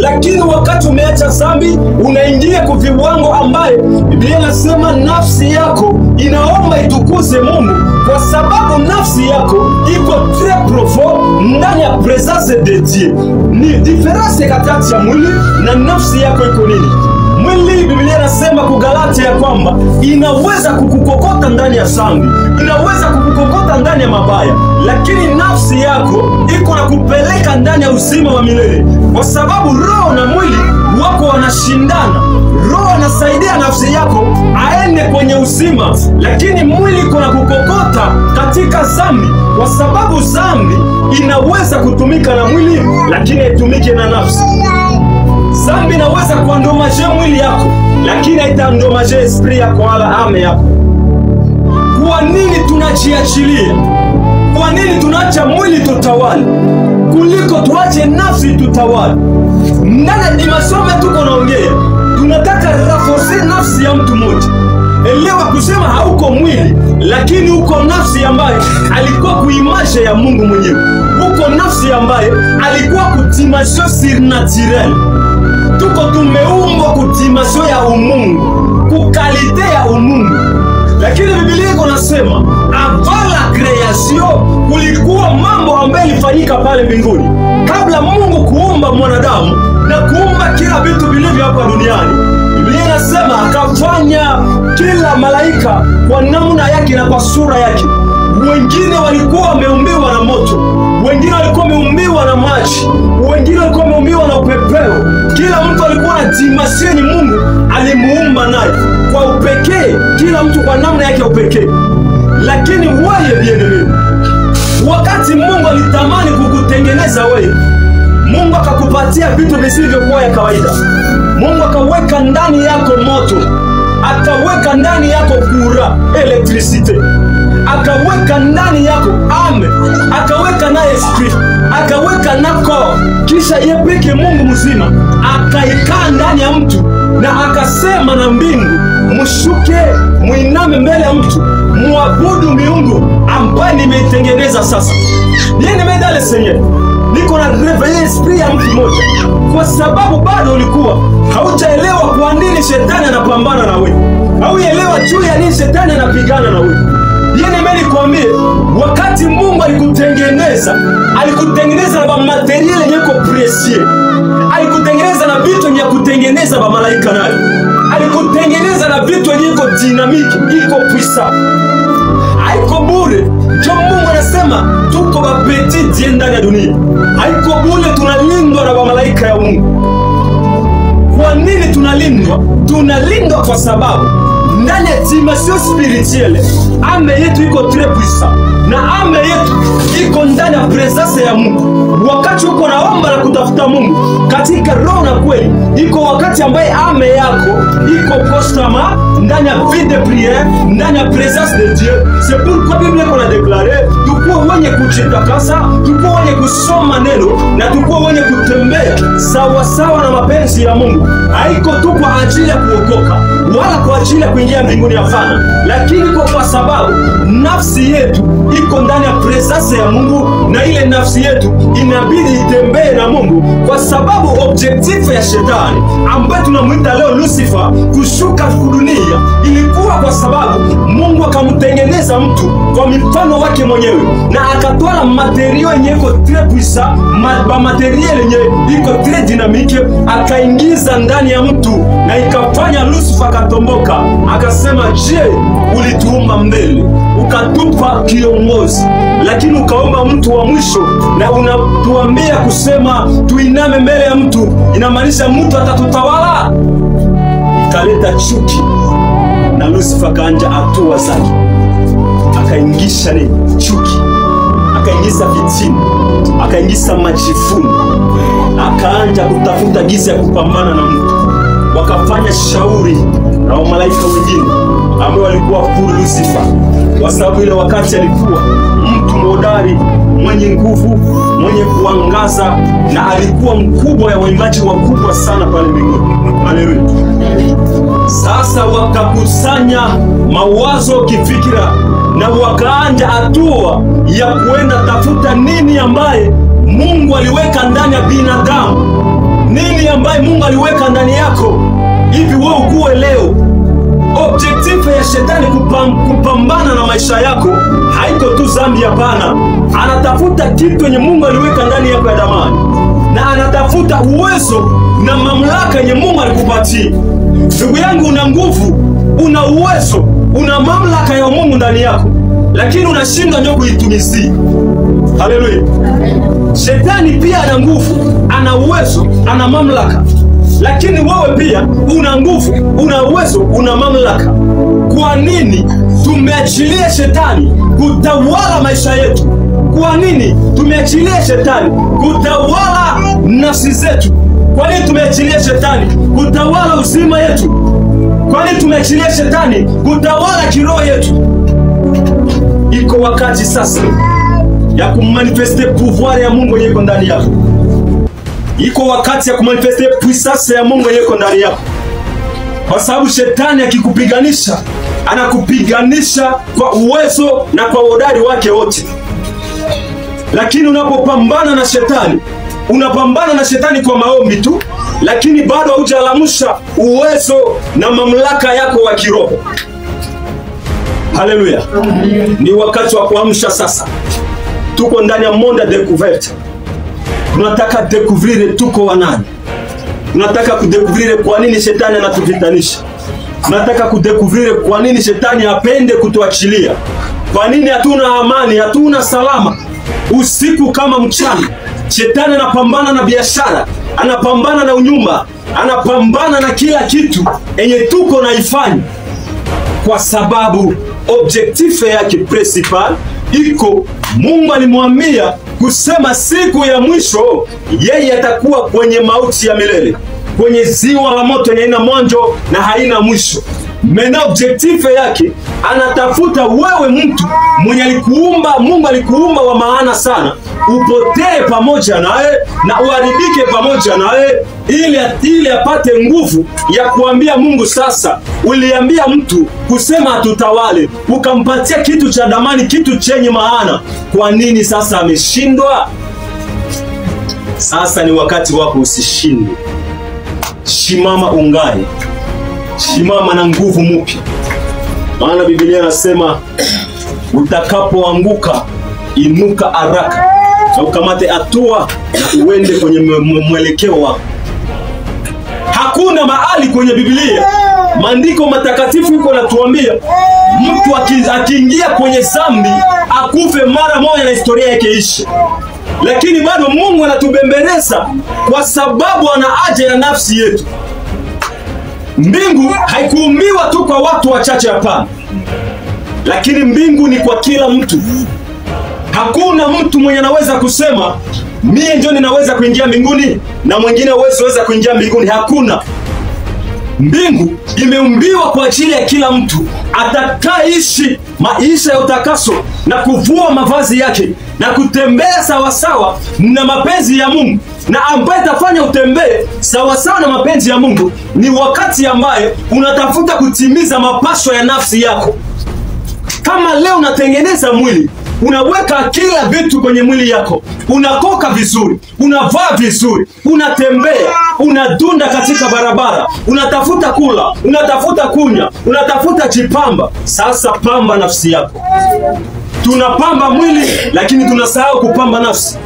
Lakini wakati umeacha dhambi unaingia kwa viwango ambaye Biblia inasema nafsi yako inaomba itukuze Mungu, kwa sababu nafsi yako iko très profond ndani ya présence de Dieu. Ni différence kati ya mwili na nafsi yako iko nini? Mwili, Biblia inasema ku Galatia ya kwamba inaweza kukukokota ndani ya dhambi, inaweza kukukokota ndani ya mabaya, lakini nafsi yako iko na kupeleka ndani ya uzima wa milele, kwa sababu roho na mwili wako wanashindana. Roho anasaidia nafsi yako aende kwenye uzima, lakini mwili iko na kukokota katika dhambi, kwa sababu dhambi inaweza kutumika na mwili, lakini haitumike na nafsi. Zambi inaweza kuendommager mwili yako, lakini haitaendommager esprit yako wala âme yako. Kwa nini tunajiachilia? Kwa nini tunaacha mwili tutawale kuliko tuache nafsi tutawale? Ndani ya dimension tuko naongea, tunataka renforcer nafsi ya mtu mmoja. Elewa kusema hauko mwili, lakini uko nafsi ambaye alikuwa ku image ya Mungu mwenyewe. Uko nafsi ambaye alikuwa ku dimension surnaturelle. Tuko tumeumbwa ku dimension ya umungu, ku qualité ya umungu. Lakini Biblia iko nasema avant la création kulikuwa mambo ambayo ilifanyika pale mbinguni kabla Mungu kuumba mwanadamu na kuumba kila vitu vilivyo hapa duniani. Biblia inasema akafanya kila malaika kwa namna yake na kwa sura yake. Wengine walikuwa wameumbiwa na moto, wengine walikuwa wameumbiwa na maji, wengine walikuwa wameumbiwa na upepeo. Kila mtu alikuwa na dimension Mungu alimuumba naye kwa upekee, kila mtu kwa namna yake ya upekee. Lakini wewe bien-aimé, wakati Mungu alitamani kukutengeneza wewe, Mungu akakupatia vitu visivyokuwa ya kawaida. Mungu akaweka ndani yako moto, akaweka ndani yako courant électricité, akaweka ndani yako âme, akaweka na esprit, akaweka na corps. Kisha ye peke Mungu mzima akaikaa ndani ya mtu na akasema na mbingu, mshuke muiname mbele ya mtu, muabudu miungu ambaye nimeitengeneza. Sasa bien-aimé dans le Seigneur, niko na réveiller esprit ya mtu mmoja, kwa sababu bado ulikuwa haujaelewa kwa nini shetani anapambana na wewe, hauelewa juu ya nini shetani anapigana na wewe. Bien-aimé, nikwambie, wakati Mungu alikutengeneza, alikutengeneza na ba matériel yenye ko précieux, alikutengeneza na vitu vya kutengeneza ba malaika nayo, alikutengeneza na vitu yenye iko dynamique, iko puissant, haiko bure. Njo Mungu anasema tuko ba petits dieux ndani ya dunia, haiko bure, tunalindwa na ba malaika ya Mungu. Kwa nini tunalindwa? Tunalindwa kwa sababu ndani ya dimension spirituelle âme yetu iko très puissant na âme yetu iko ndani ya présence ya Mungu. Wakati uko naomba na kutafuta Mungu katika roho na kweli, iko wakati ambaye âme yako iko constamment ndani ya vie de prière, ndani ya présence de Dieu. C'est pourquoi Biblia iko na déclaré tukuwe wenye kujitakasa, tukuwe wenye kusoma neno na tukuwe wenye kutembea sawasawa na mapenzi ya Mungu. Haiko tu kwa ajili ya kuokoka wala kwa ajili ya kuingia mbinguni, hapana, lakini kwa sababu nafsi yetu iko ndani ya présence ya Mungu, na ile nafsi yetu inabidi itembee na Mungu, kwa sababu objectif ya shetani ambaye tunamwita leo Lucifer kushuka kudunia ilikuwa kwa sababu Mungu akamtengeneza mtu kwa mifano wake mwenyewe na akatwala matériau yenye iko très puissant, ba matériel yenye iko très dynamique, akaingiza ndani ya mtu na ikafanya Lucifer akatomboka, akasema, je, ulituumba mbele ukatupa kiongozi, lakini ukaomba mtu wa mwisho na unatuambia kusema tuiname mbele ya mtu, inamaanisha mtu atatutawala. Ikaleta chuki na Lucifer kaanja hatua zake, akaingisha nini? Chuki, akaingiza fitina, akaingiza majivuno, akaanja kutafuta giza ya kupambana na mtu. Wakafanya shauri na wamalaika wengine ambao walikuwa pour Lucifer, kwa sababu ile wakati alikuwa mtu hodari, mwenye nguvu, mwenye kuangaza, na alikuwa mkubwa ya waimbaji wakubwa sana pale mbinguni. Haleluya! Sasa wakakusanya mawazo kifikira na wakaanja hatua ya kuenda tafuta nini ambaye Mungu aliweka ndani ya binadamu. shetani kupambana na maisha yako haiko tu zambi, hapana. Anatafuta kitu yenye Mungu aliweka ndani yako ya damani, na anatafuta uwezo na mamlaka yenye Mungu alikupatia. Ndugu yangu, una nguvu, una uwezo, una mamlaka ya Mungu ndani yako, lakini unashindwa ndio kuitumizia. Haleluya. Shetani pia ana nguvu, ana uwezo, ana mamlaka, lakini wewe pia una nguvu, una uwezo, una mamlaka. Kwa nini tumeachilia shetani kutawala maisha yetu? Kwa nini tumeachilia shetani kutawala nafsi zetu? Kwa nini tumeachilia shetani kutawala uzima yetu? Kwa nini tumeachilia shetani kutawala kiroho yetu? Iko wakati sasa ya kumanifeste pouvoir ya Mungu yenye ndani yako. Iko wakati ya kumanifeste puissance ya Mungu yenye ndani yako. Kwa sababu shetani akikupiganisha, anakupiganisha kwa uwezo na kwa hodari wake wote. Lakini unapopambana na shetani, unapambana na shetani kwa maombi tu, lakini bado hujalamusha uwezo na mamlaka yako wa kiroho. Haleluya. Ni wakati wa kuamsha sasa. Tuko ndani ya monde découverte. Tunataka découvrir tuko wanani. Tunataka kudécouvrir kwa nini shetani anatuvitanisha. Tunataka kudécouvrir kwa nini shetani apende kutuachilia. Kwa nini hatuna amani, hatuna salama usiku kama mchana. Shetani anapambana na biashara, anapambana na unyumba, anapambana na kila kitu enye tuko naifanya, kwa sababu objectif yake principal iko Mungu alimwambia kusema siku ya mwisho yeye atakuwa kwenye mauti ya milele, kwenye ziwa la moto yenye haina mwanzo na haina mwisho. Mena objectif yake anatafuta wewe mtu mwenye alikuumba, Mungu alikuumba wa maana sana, upotee pamoja naye na uharibike pamoja naye, ili apate nguvu ya kuambia Mungu sasa, uliambia mtu kusema atutawale, ukampatia kitu cha damani, kitu chenye maana. Kwa nini sasa ameshindwa? Sasa ni wakati wako usishindwe. Shimama ungae. Shimama na nguvu mpya. Maana Biblia inasema utakapoanguka inuka haraka na ukamate hatua na uende kwenye mwelekeo wako. Hakuna mahali kwenye Biblia maandiko matakatifu yuko natuambia mtu akiingia kwenye zambi akufe mara moja na historia yake ishi. Lakini bado Mungu anatubembeleza kwa sababu ana haja ya nafsi yetu. Mbingu haikuumbiwa tu kwa watu wachache, hapana. Lakini mbingu ni kwa kila mtu. Hakuna mtu mwenye anaweza kusema mie ndio ninaweza kuingia mbinguni na mwingine hawezi kuingia mbinguni. Hakuna. Mbingu imeumbiwa kwa ajili ya kila mtu atakayeishi maisha ya utakaso na kuvua mavazi yake na kutembea sawasawa na mapenzi ya Mungu. Na ambaye tafanya utembee sawasawa na mapenzi ya Mungu ni wakati ambaye unatafuta kutimiza mapasho ya nafsi yako. Kama leo unatengeneza mwili, unaweka kila vitu kwenye mwili yako, unakoka vizuri, unavaa vizuri, unatembea, unadunda katika barabara, unatafuta kula, unatafuta kunywa, unatafuta jipamba. Sasa pamba nafsi yako. Tunapamba mwili lakini tunasahau kupamba nafsi.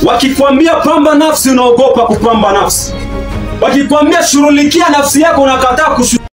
Wakikwambia pamba nafsi, unaogopa kupamba nafsi. Wakikwambia shughulikia nafsi yako, unakataa kushughulikia.